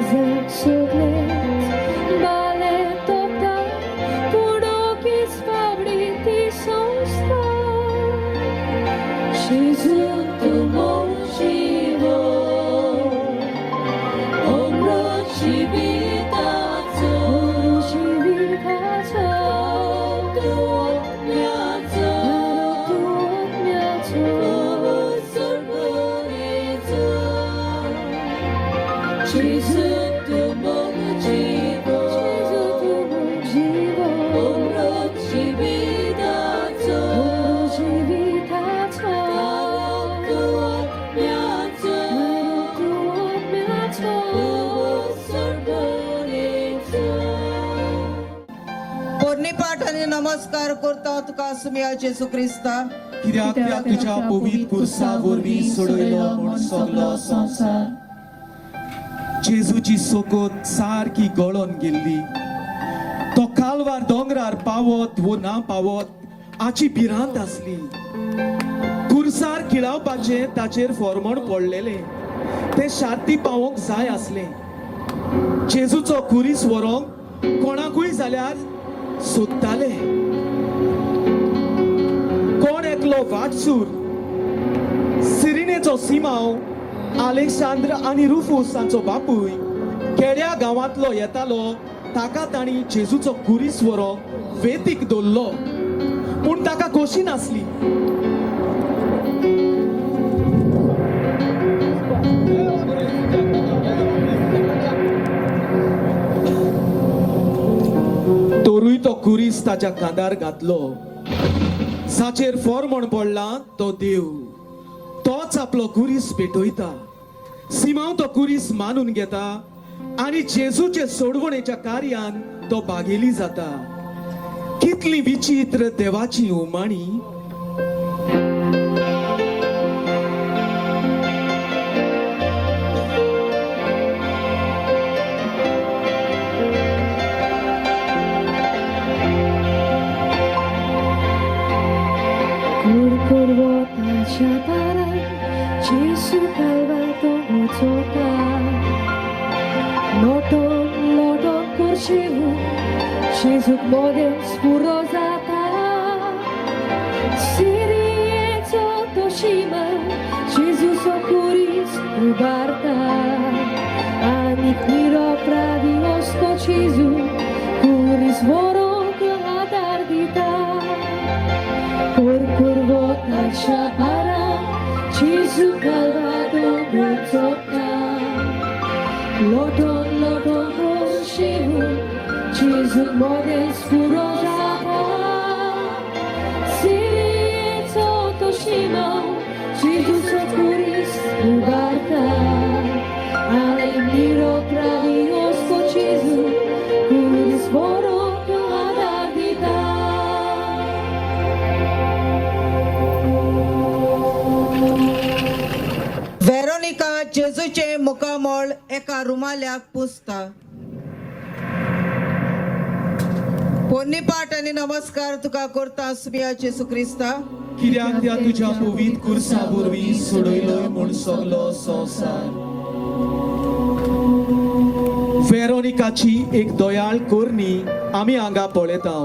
काळजाक सगळेच बाले तोपता पूण ओगीच बाबडी ती संस्था जेजू तूं मोग अमृत जिविताचो जिविताचो तूं आत्म्याचो तूं आत्म्याचो सोडवणेचो जेजू तूं मोग जिवो जेजू तूं मोग जिवो अमृत जिविताचो जिविताचो तूं आत्म्याचो तूं आत्म्याचो सोडवणेचो. पोरणीपाठ आनी नमस्कार करता तुका सुमिया जेजू क्रिस्ता. कित्याक त्या तुज्या पवित्र कुर्सा वरवीं सोडयलो म्हूण सगलो संवसार. जेजूची सोकोत सारकी गळोन गेल्ली. तो कालवार दोंगरार पावत वो ना पावत हाची भिरांत आसली. कुर्सार खिळावपाचें ताचेर फॉर्मण पडलेलें तें शार्ती पावोवंक जाय आसलें. जेजूचो कुरीस व्हरोंक कोणाकूय जाल्यार सोदताले. कोण एकलो वाटसूर सिरिनेचो सिमाव आलेक्सांद्र आनी रुफूस तांचो बापूय केड्या गांवांतलो येतालो. ताका तांणी जेजूचो कुरीस व्हरोंक वेतीक दवरलो पूण ताका खोशी नासली. तरूय तो कुरीस ताच्या खांदार घातलो. साचेर फॉर्मण पडला तो देव तोच आपलो कुरीस पेटयता. सिमांव तो कुरीस मानून घेता आनी जेजूचे सोडवणेच्या कार्यान तो बागेली जाता. कितली विचित्र देवाची उमाणी. कुरकुर वताच्या पारान जेजू कालवातो वचोता लोटोन लोटोन कुर्शीवून जेजूक मोदेंच पुरो जाता. सिरियेचो तो शिमा जेजूचो कुरीस उबारता आनीक निरोप रावी वस्तो जेजू कुरीस व्हरोंक आदार दिता. कुरकुर वताच्या पारान जेजू कालवातो वचोता लोटोन लोटोन कुर्शीवून जेजूक मोदेंच पुरो जाता. सिरियेचो तो शिमाव जेजूचो कुरीस उबारता आनी निरोप रावी वस्तो जेजू कुरीस व्हरोंक आदार दिता. वेरोनिका जेजूचें मुखामळ एका रुमाल्याक पुसता. पोरणीपाठ आनी नमस्कार तुका करता सुमिया जेजू क्रिस्ता. कित्याक त्या तुज्या पवित्र कुर्सा वरवीं सोडयलोय म्हूण सगलो संवसार. वेरोनिकाची एक दयाळ करणी आमी हांगा पळयता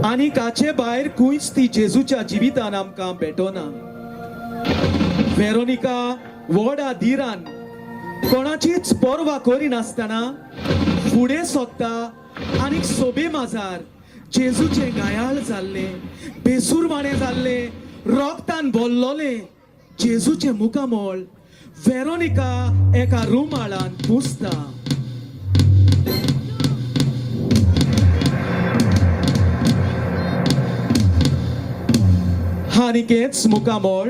आनी काचे भायर खंयच ती जेजूच्या जिवितान आमकां भेटना. वेरोनिका व्हडा धिरान कोणाचीच पर्वा करिनासतना फुडें सोदता आनी सोबे माजार जेजूचें गायाळ जाल्लें बेसूरवाणें जाल्लें रोगतान बोल्लोलें जेजूचें मुखामळ वेरोनिका एका रुमाळान पुसता. आनीकेच मुखामळ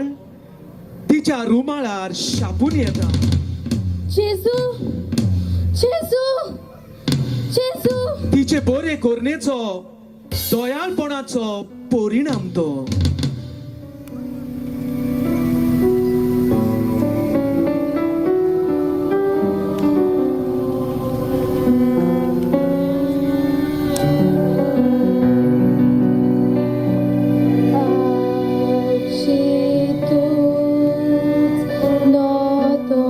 तिच्या रुमाळार शापून येता. जेजू जेजू जेजू. तिचे बरे करणेचो दयाळपणाचो परिणाम तो. आपशी तूंच नोतो.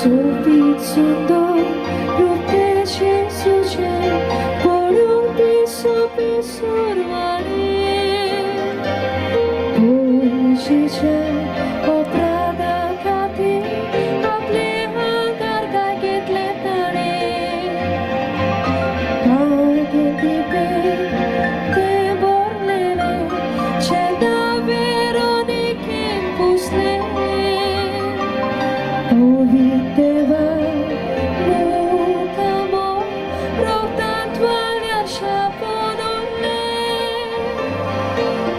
सोबीत सुंदर रूप जेजूचें पळोवंक दिसपी सुरवाणी पयशीच्या अपराधा खातीर आपले आंगार काय घेतले ताणें काय दिपे ते भरलेले जेन्ना वेरोनिकेन पुसलें पवित्र मुखामो रोगतांत वाल्यार शापोन उरलें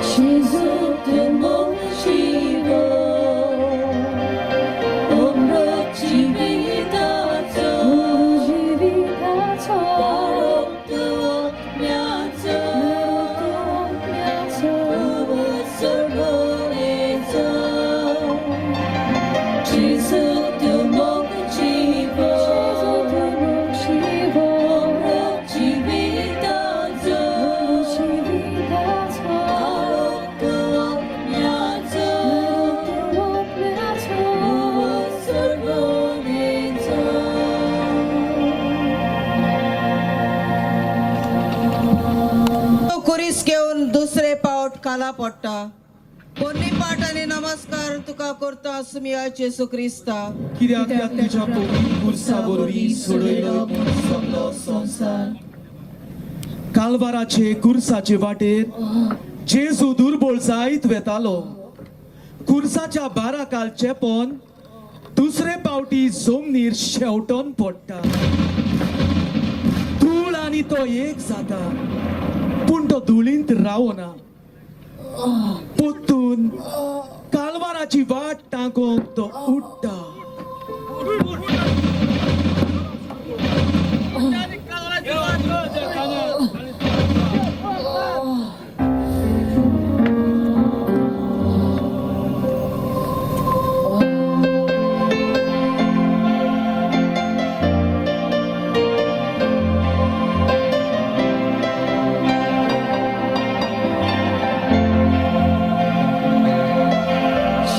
Gesù te motivo, Gesù te motivo, तो खुरीस घेवन दुसरे पावट काला पडटा. पोन्नी पाट आनी नमस्कार तुका करता सुमिया जेजू क्रिस्ता. कित्याक त्या तुज्या पवित्र खुर्सा वरवीं सोडयलो म्हूण सगलो संवसार. कालवाराचे कुर्साचे वाटेर जेजू दुर्बळ जायत वेतालो. कुर्साच्या बाराकाल चेपोन दुसरे पावटी जमनीर शेवटोन पडटा. धूळ आनी तो एक जाता, पूण तो धुळींत रावना. पोत्तून कालवाराची वाट टांकोन तो उठ्ठा.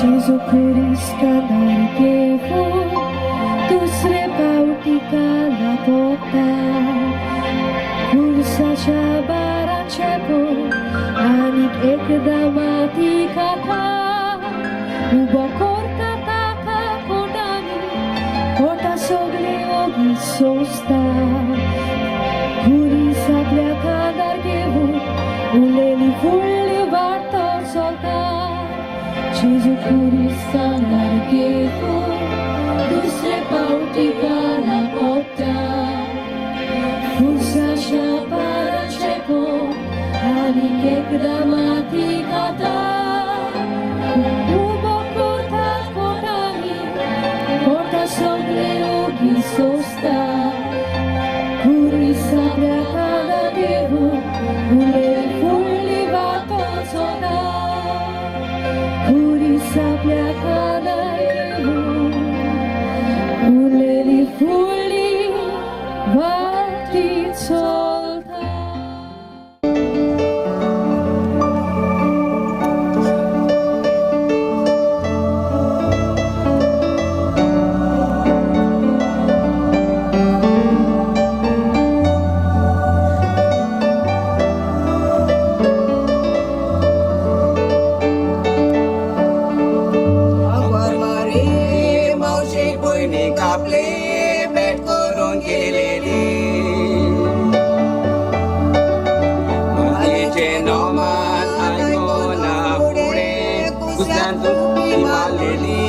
Gesù Cristo andare दुसरे पावटी काला पोता खुर्साच्या बाराचे पोर आनीक एकदां माती खाता उबो करता ताका कोटांनी कोटा सगळे ओगी सोंसता खुरीस आपल्या खांदार घेवन उलयली फुडली वाट तो चलता. जेजू खुरीस आंगार घेवन दुसरे पावटी काला पोता खुर्साच्या पाराचे पोर आनीक एकदां माती खाता उबो करता कोटांनी कोटा सगळे ओगी सोंसता खुरीस आपल्या खांदार घेवन उलयली फुडली वाट चलता. खुरीस आपल्या खांदार घेवन उलयली फुडली वाट चलता. आगवार मारी मावशी भयणी कापली भेट करून गेलेली. मातयेचे नोमान आयकोना फुडें कुसल्यान तुमी मारलेली.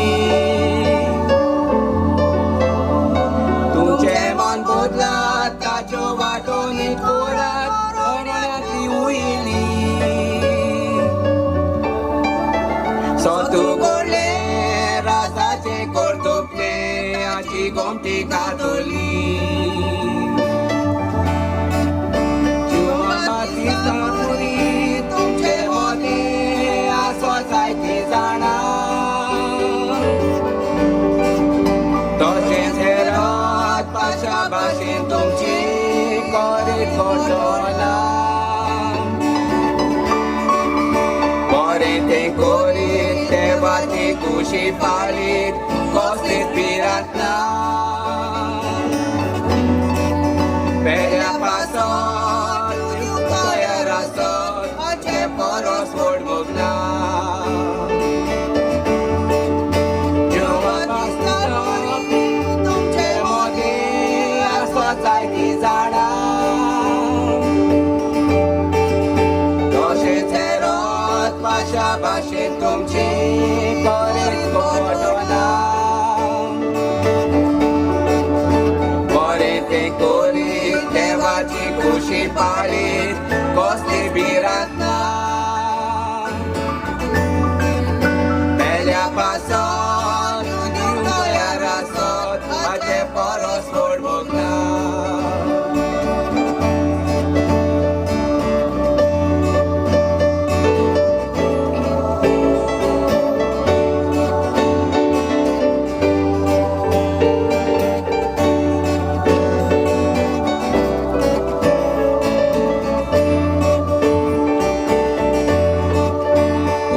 तुमचें मन बदलात ताच्यो वाटो नीट करात अण्यांतली उयली. सतू गोडले राजाचे कर्तुपले हाची गोमटी कातली. तुमचे मदें आसो जायती जाणा तशेंच हेरात पाशा भाशेन तुमची कोरेत करतला. बरें तें करीत देवाची खुशी पाळीत कसलीच भिरांत ना. परस व्हड मोग ना.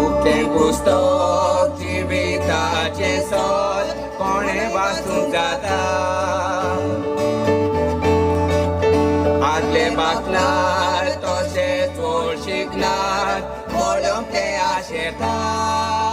उक्तें पुस्तक जिविताचें सत कोणें वाचूंक जाता. आदले बाकनार तशें चड शिकनार पळोवंक ते आशेतात.